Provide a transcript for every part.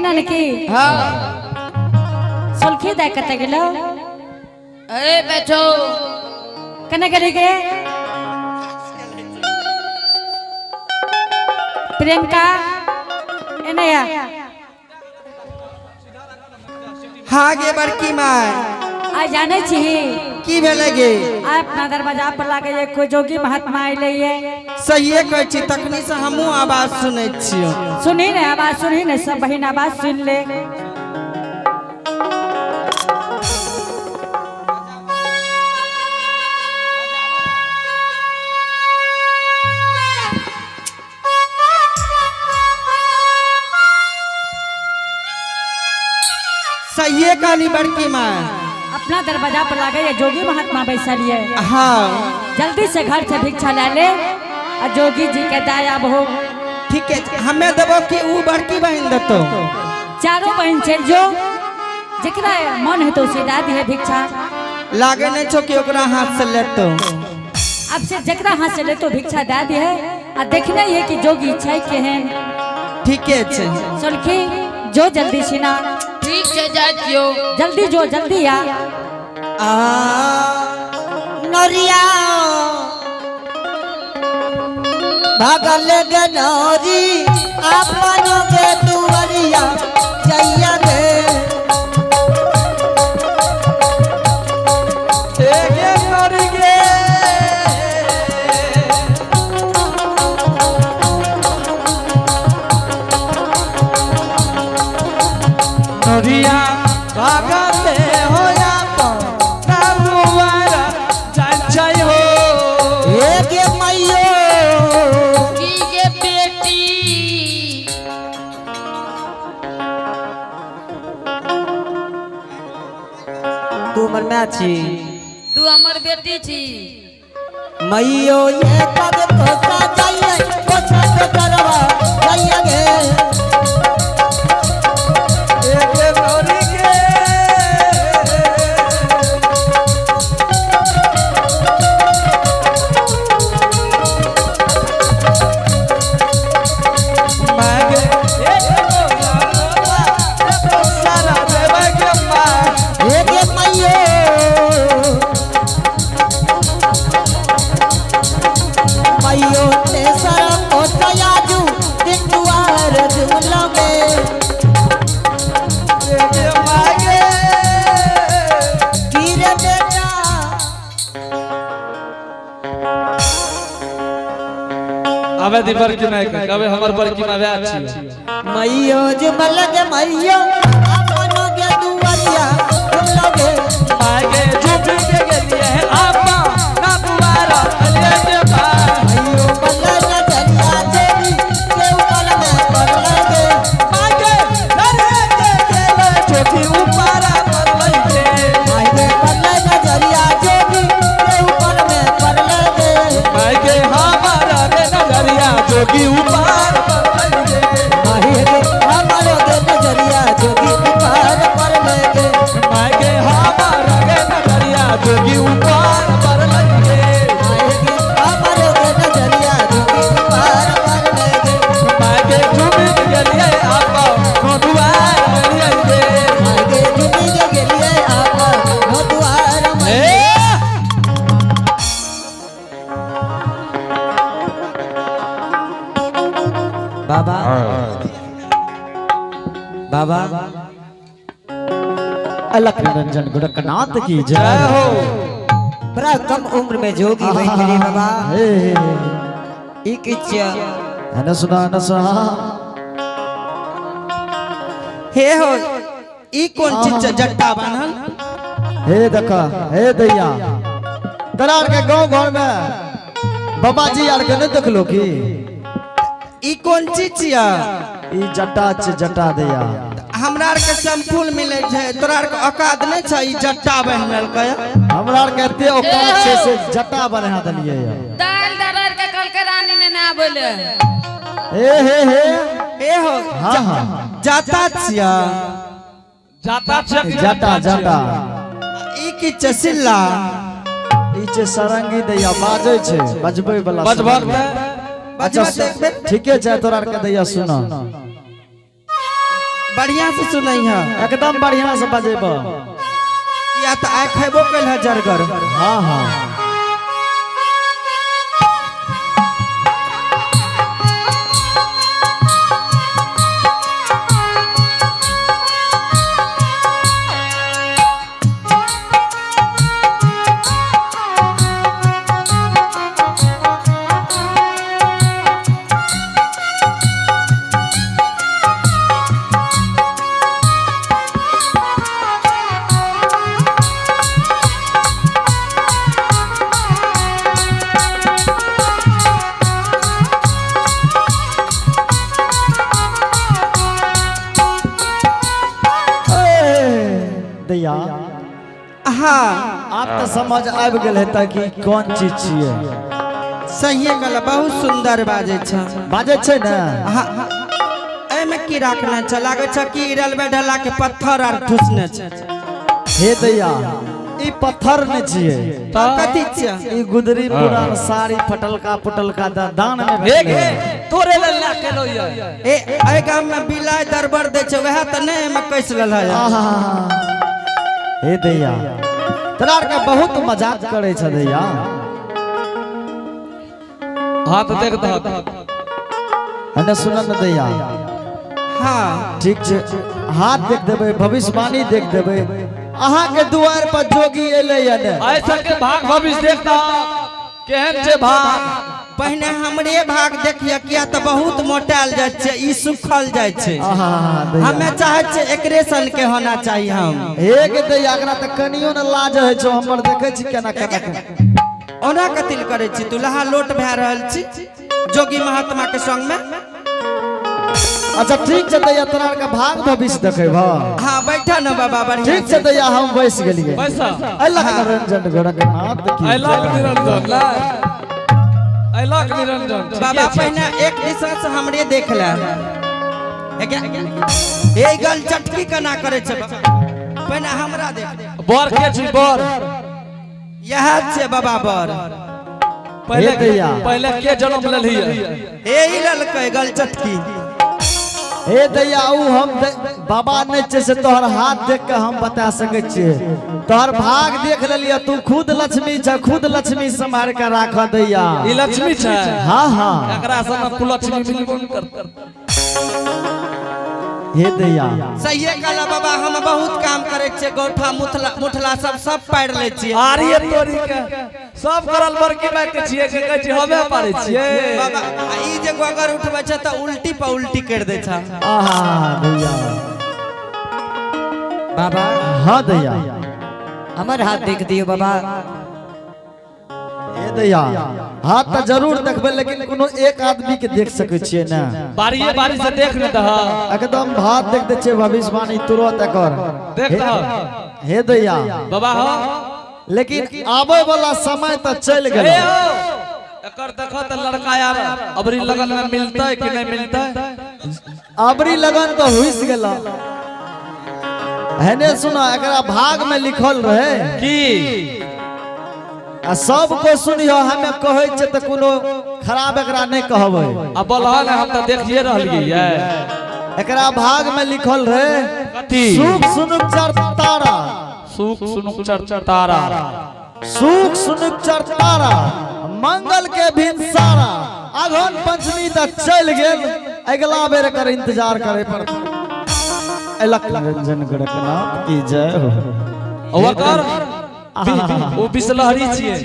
ननकी। हाँ। सोलखी दाय कतऽ गेलो? ए बैठो। कने गेली गे? प्रियंका एने आ। हाँ गे बड़की माय। आइ जानै छी की भेलै गे? आइ अपना दरवाजा पर लागे ये कोई जोगी महात्मा अइलै ये। सहिए कहै छी, तखनी से हमहूँ आवाज सुनै छियौ। सुनही ने आवाज, सुनही ने सब बहिन आवाज सुन ले। सहिए कहली बड़की माय। अपना दरवाजा पर लागे ये जोगी महात्मा बैसल ये। हाँ। जल्दी से घर से भिक्षा ले ले आ जोगी जी के दया हो। ठीक है, हमें देबो कि ऊ बड़की बहन देतो? चारों बहन चल जो, जेकरा मन है तो उसे दे दिहे भिक्षा। लागे नहीं छो कि ओकरा हाथ से लेतो। अब से जेकरा हाथ से लेतो भिक्षा दे दिहे आ देखने है कि जोगी छै केहन। ठीक है छै। सोलखी जो जल्दी सिना। ठीक छै, जाइ छियौ। जल्दी जो, जल्दी आ। आ नरिया भागल गे नरी अपन गे दुआरिया जइया गे। ए गे नरी गे। नरिया भागले हो अपना दुआर जाइ छै हो। ए गे मैयो। की गे बेटी? तू हमर माय छी। तू हमर बेटी छी। मैयो ये पग कोसा जाइए कोसा तो करवा जाइए गे। ए गे नरी गे। मागे एक गो सारा देबै गे माँ। ए गे मैयो। मैयो तेसर कोसयाजू दिन दुआर जुमला में। ए गे मागे। की रे बेटा? आबे दी बड़की माय के, कहबै हमर बड़की माय वएह छी। मैयो जुमल गे मैयो अपन गे दुआरिया जुमला गे। मागे झूठी के गेलिए आपा ना दुआरा अलिए गे माँ। मैयो बल्ला नजरिया देवी के ऊपर में पड़ल गे। मागे लड़े के गेले चोटी ऊपरा परलै गे। मायगे बल्ला नजरिया देवी के ऊपर में पड़ल गे। मागे हमारा गे नजरिया जोगी ऊपर परलै गे। मायगे हमारो गे नजरिया जोगी ऊपर पड़ल गे। मागे हमारा गे नजरिया जोगी ऊपर परलै गे। मायगे हमारो गे नजरिया जोगी ऊपर पड़ल गे। मागे झूमी के गेलिए आपा नो दुआर अलिए गे। मायगे झूमी के गेलिए आपा नो दुआर ए में। बाबा बाबा अलख निरंजन गोरखनाथ की जय जय हो। बड़ा कम उम्र में जोगी भई गेली बाबा। हे ई किच्छ है ना सुना, है ना सुना। हे हो, ई कोन चीज छै जट्टा बान्हल? हे देखा, हे दैया, तोरा आर के गांव घर में बाबा जी आर के नहीं देखलो की? ई कोन चीज छियै? ई जट्टा छै, जट्टा दैया। हमरा आर के शैम्पूल मिलै छै, तोरा आर के औकात नहि छै ई जट्टा बन्हलकै? हमरा आर के एते औकात छै से जट्टा बना देलियै। दाल दरर के कल के रानी ने ना बोले। हे हे हे। ए हो। हाँ हाँ। जाता छियै? जाता छै कि जटा जटा। ई की छै सिल्ला? ई छै सारंगी दैया, बाजै छै, बजबै वाला। बजबक अच्छा बजबा देखबे। ठीके छै, तोरा आर के दैया सुना। बढ़िया से सुनई है। एकदम बढ़िया से बजेब। या तो आइ खेबो कैल है जरगर। हाँ हाँ। दैया। हाँ। आप तो समझ आबि गेल हेतै कि कोन चीज छियै। सहिए कहल, बहुत सुंदर बाजै छै। बाजै छै ने? हाँ, एहिमे की राखना छै? लागै छै कि रेलवे ढला के पत्थर आर ठुसने छै। हे दैया, ई पत्थर नहि छियै। कथी छियै? ई गुदरी पुरान साड़ी फटलका पुटलका दान में हे भेटलै। गे, तोरे लेल ला के लो ये। ए, एहि गाम में बिलाइ दरबर दै छै, वएह तऽ नहि एहिमे कसि लेल है। आहा। हे दैया, तोरा आरके बहुत मजाक करै छ दैया। हाँ तो देख दहक। हने सुनल ने दैया? हाँ। ठीक छै, हाथ देख देबै, भविष्यवाणी देख देबै। अहाँ के दुआर पर जोगी एलै या ने? ऐसा के भाग भविष्य देखता केहन छै भाग। पहिने हमरे भाग देखिए, किया तऽ बहुत मोटायल जाइ छै, ई सुखल जाइ छै। आहा, दैया। हमे चाहै छियै एकरे सन के होना चाहिए हम। हे गे दैया, एकरा तऽ कनियो ने लाज होइ छौ हमर, देखै छी केना केना के। ओना कथी लए करै छी तू? लहा लोट भए रहल छी जोगी महात्मा के संग में। अच्छा ठीक छै दैया, तोरा आरके भाग भविष्य देखेबह। हाँ बैठा न बाबा, बढ़िया। ठीक छै दैया, हम बैस गेलियै। पैसा। अल्लाह निरंजन गोरखनाथ की I love जय। निरंजन ला। I love Niranjan. बाबा पहिने एक दिशा से हमरे देख ले। ए गल चटकी केना करे छै बाबा? पहिने हमरा देख। बर के छी बर? इएह छै बाबा बर। पहले हे दैया। पहले के जन्म लेलही? ए ई ललकै गल चटकी। हे दैया, उ हम बाबा नहि छै से तोहर हाथ देख के हम बता सकै छियै। तोहर भाग देख लेलियै, तू खुद लक्ष्मी छ, खुद लक्ष्मी सम्हार के राख दैया। ई लक्ष्मी छै? हाँ हाँ। एकरा सन कुलक्ष्मी मिलबो नहि करतै। हे दैया। सहिए कहला बाबा, हम बहुत काम करे छियै, गोठा मुथला मुठला सब सब पारि लै छियै। आरिये तोरी के सब करल बड़की माय के छियै के कहै छी हमे पारै छियै। बाबा, आ ई जे गोगर उठबै छै तऽ उल्टी पर उल्टी करि दै छै। आहा दैया। बाबा। हाँ दैया। हमर हाथ देख दियो बाबा। हे दैया, हाथ तऽ जरूर देखबै, लेकिन कोनो एक आदमी के देख सकै छियै ने। बारिये बारी से देख ने दह। एकदम भात देख दै छियै भविष्यवाणी तुरंत एकर। देख दह। हे दैया। बाबा हो। लेकिन आबै वाला समय तऽ चलि गेल। हे हो, एकर देखो तऽ लड़का यार अबरी लगन में मिलतै कि नहीं मिलतै? अबरी लगन तऽ हुइस गेल। हेने सुना, एकरा भाग में लिखल रहे की? आ सबको सुनियो, हमे कहै छियै तऽ कोनो खराब एकरा नहि कहबै। आ बोलह ने, हम तऽ देखिए रहलियै ये। एकरा भाग में लिखल रहे कथी? सुख सुनुक चर तारा। सुख सुनुक चर तारा। सुख सुनुक चर तारा, मंगल के भिन सारा। अगहन पंचमी तक चलि गेल, अगला बेर एकर इंतजार करे पड़त। अलख निरंजन गोरखनाथ की जय हो। ओकर ओ बिसलहरी छियै।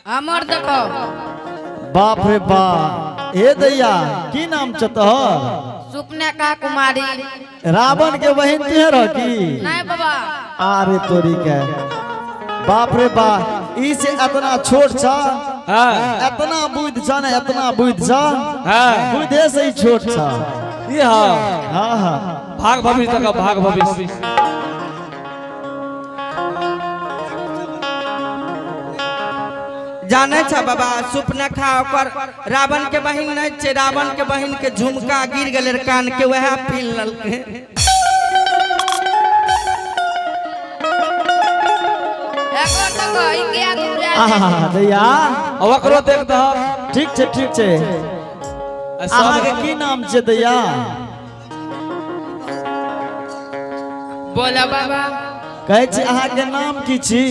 हमर देखो। बाप रे बाप। हे दैया, की नाम छ तोहर? सुपनेखा कुमारी। रावण के बहिन तुहे रह की? नहीं बाबा। आरे तोरी के, बाप रे बाप, ई से इतना छोट छ। हाँ। इतना बुद्धि छ ने, इतना बुद्धि छ। हाँ। बुद्धि से ही छोट छ। ई हाँ। हाँ हाँ। भाग भविष्य तक भाग भविष्य। जाने छ बाबा, सुपनखा ओकर रावण के बहिन नहीं छे, रावण के बहिन के झुमका गिर गेल रे कान के, वएह पीन ललकै। एकर देखो, ई के आदमी आहा दैया। ओकरो देख दह। ठीक छै ठीक छै। आ सब अहाँ के की नाम छै दैया? बोला बाबा। कहै छी अहाँके नाम की छी?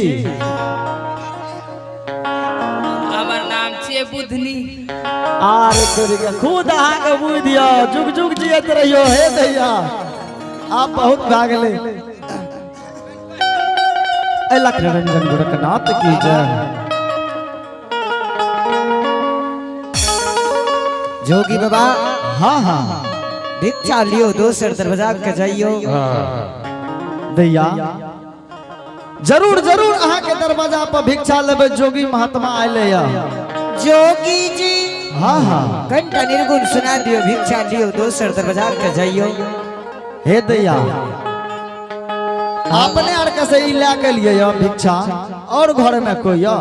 हमर नाम छियै बुधनी। आर तोरी के खुद अहाँके बुझि दियौ, जुग जुग जियत रहियो। हे दैया, आप बहुत भए गेलै। अलख निरंजन गोरखनाथ की जय। जोगी बाबा। हाँ हाँ। भिक्षा लियो, दोसर दरवाजा के जाइयो। दैया, जरूर जरूर अहाँके दरवाजा पर भिक्षा लेबै। जोगी महात्मा आयले या। जोगी जी। हाँ हाँ। कनिटा निर्गुण सुना दियो, भिक्षा लियो, दोसर दरवाजा के जाइयो। हे दैया, अपने आर के से ई लए के लिए या भिक्षा, और घर में कोई या?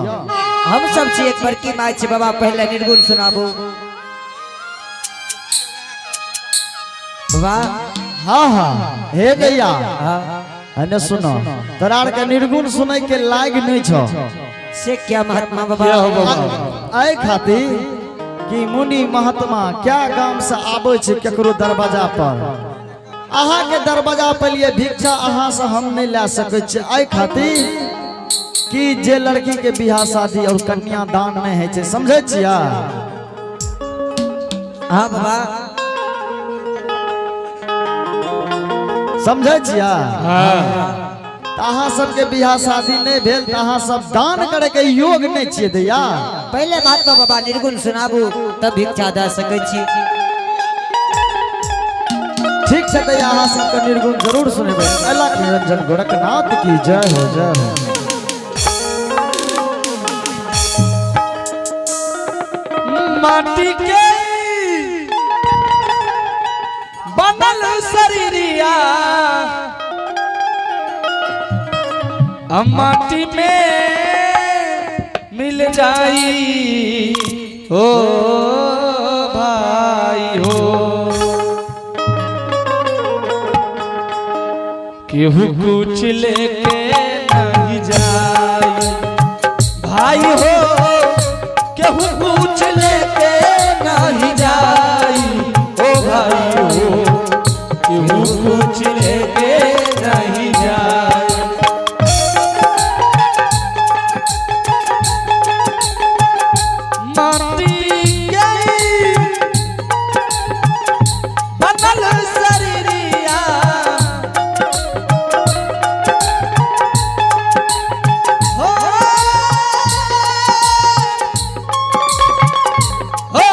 हम सब छी, एक बड़की माय छी बाबा। पहले निर्गुण सुनाबू बाबा। हाँ हाँ, हे दैया। हाँ। हने सुनो, तोरा आर के निर्गुण सुनै के लायक नहीं छो। से क्या महात्मा बाबा? एहि खातिर कि मुनि महात्मा क्या गाम से आबै छै केकरो दरवाजा पर, अहाँ के दरवाजा पर लिए भिक्षा अहाँ से हम नहीं ला सकै छियै। एहि खातिर कि जे लड़की के बियाह शादी और कन्यादान नहीं होइ छै, समझै छियै? हाँ बाबा। समझै छियै? तऽ अहाँ सबके बियाह शादी नहीं भेल तऽ अहाँ सब दान करे के योग नहीं छियै दैया। पहले महात्मा बाबा निर्गुण सुनाबू, तब भिक्षा दऽ सकै छी। ठीक छै दैया, अहाँ सबके निर्गुण जरूर सुनेबै। अलख निरंजन गोरखनाथ की जय हो, जय हो। माटी के बनल शरीरिया माटी में मिल जाई हो भाई हो, केहू कुछ लेके नहीं जाई भाई हो, केहू कुछ लेके नहीं जाई ओ भाई हो, केहू कुछ लेके नहीं जाई। माटी के बनल शरीरिया हो, हो,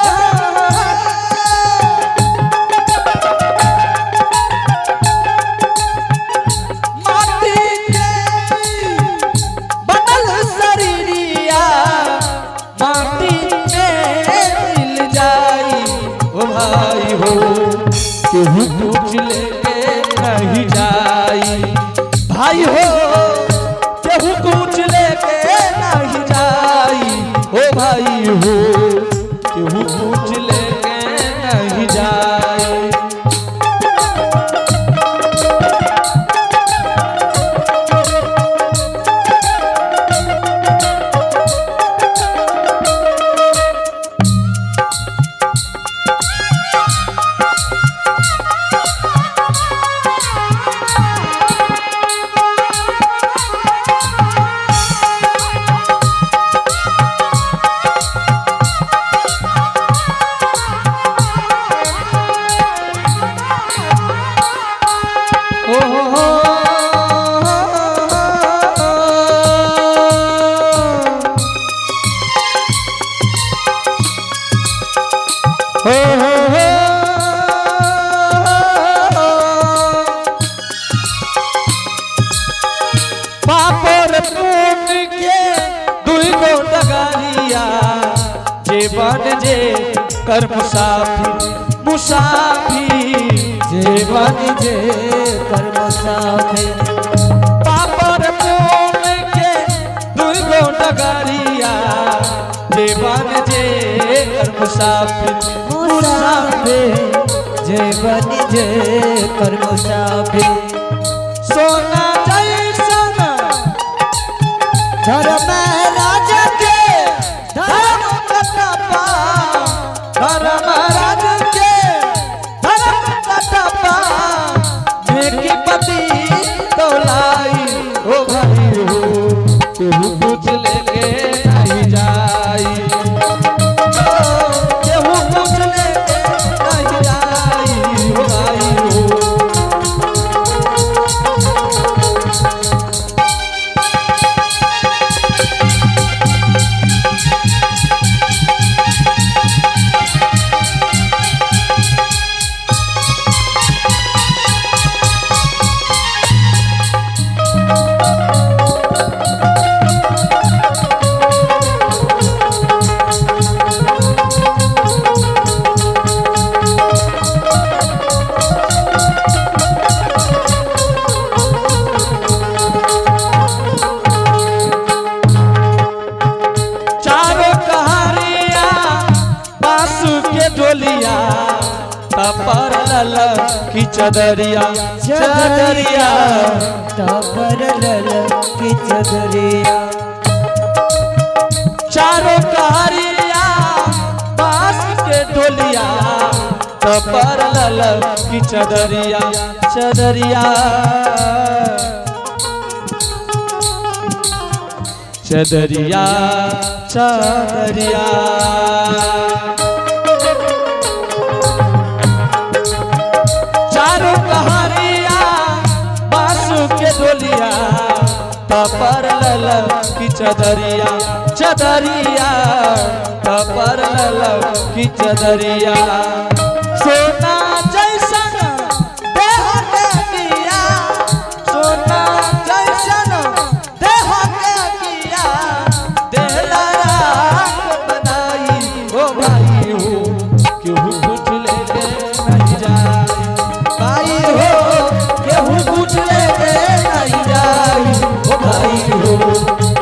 माटी के बनल शरीरिया माटी में मिल जाई ओ भाई हो, केहू कुछ लेके नहीं जाई भाई हो, केहू कुछ लेके नहीं जाई ओ भाई हो, केहू कुछ लेके नहीं जाई। ओ हो हो, हो हो हो, पापर पुण्य के दुई गो डगरिया, जीवन जे कर्म साफी मुसाफी, जीवन जे कर्म साफे। पापर पुण्य के दुई गो डगरिया, जीवन जे कर्म साफी मुसाफी, जीवन जे कर्म साफे। सोना जैसन धर्म राज के धर्म कटपा, धर्म राज के धर्म कटपा, नेकी पति तो की चदरिया चदरिया तपर लल की चदरिया। चारों कहरिया बांस के डोलिया तपर लल की चदरिया चदरिया चदरिया चदरिया। चारों कहरिया बांस के डोलिया तपर लल की चदरिया चदरिया तपर लल की चदरिया। सोना जैसन देह के किया, सोना जैसन देह के किया, देहला राख बनाई ओ भाई हो केहू कुछ लेके नहीं जाई, भाई हो केहू कुछ लेके नहीं जाई, ओ भाई हो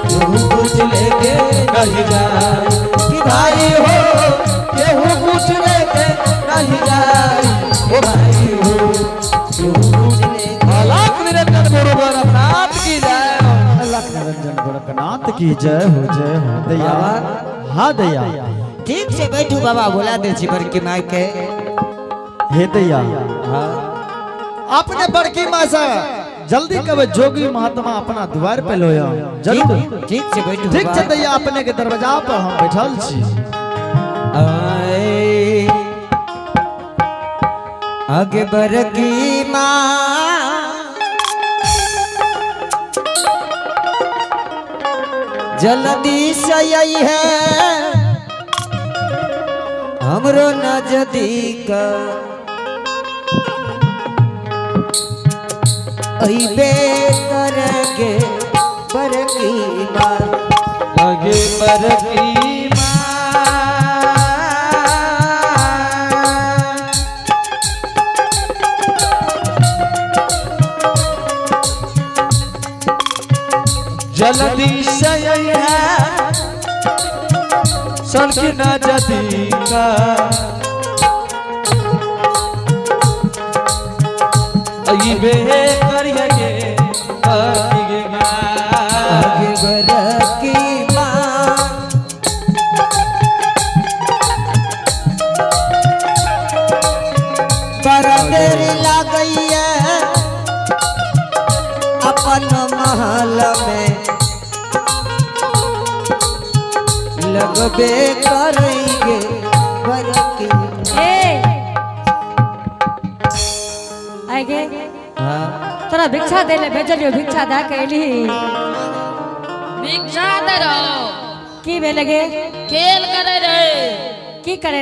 केहू कुछ लेके नहीं जाई, कि भाई हो केहू कुछ लेके नहीं जाई, ओ भाई हो केहू कुछ लेके। अलख निरंजन गुरु गोरखनाथ की जय हो। अलख निरंजन गोरखनाथ की जय हो जय हो दैया। हाँ दैया। ठीक से बैठू बाबा, बोला दे छी बड़की माई के। हे दैया। अपने बड़की माँ से जल्दी कब जोगी महात्मा अपना द्वार पे लोया जरूर। ठीक से बैठू। ठीक छै दैया, अपने के दरवाजा पर हम बैठल छी। आए आगे बरकी माँ जल्दी से आई है हमरो नजदीक अइबे करगे बरकी माँ। आगे बरकी माँ जल्दी से आई है सन की नजदीक अइबे करिए गे बरकी माँ। आगे बरकी माँ बड़ा देर लागैया अपन महल में लगबे करेंगे बरकी। ए आगे तोरा भिक्षा दे ले भेजलियो, भिक्षा दे के एली। भिक्षा दे रहो। की भेल गे? खेल करे रहे। की करे?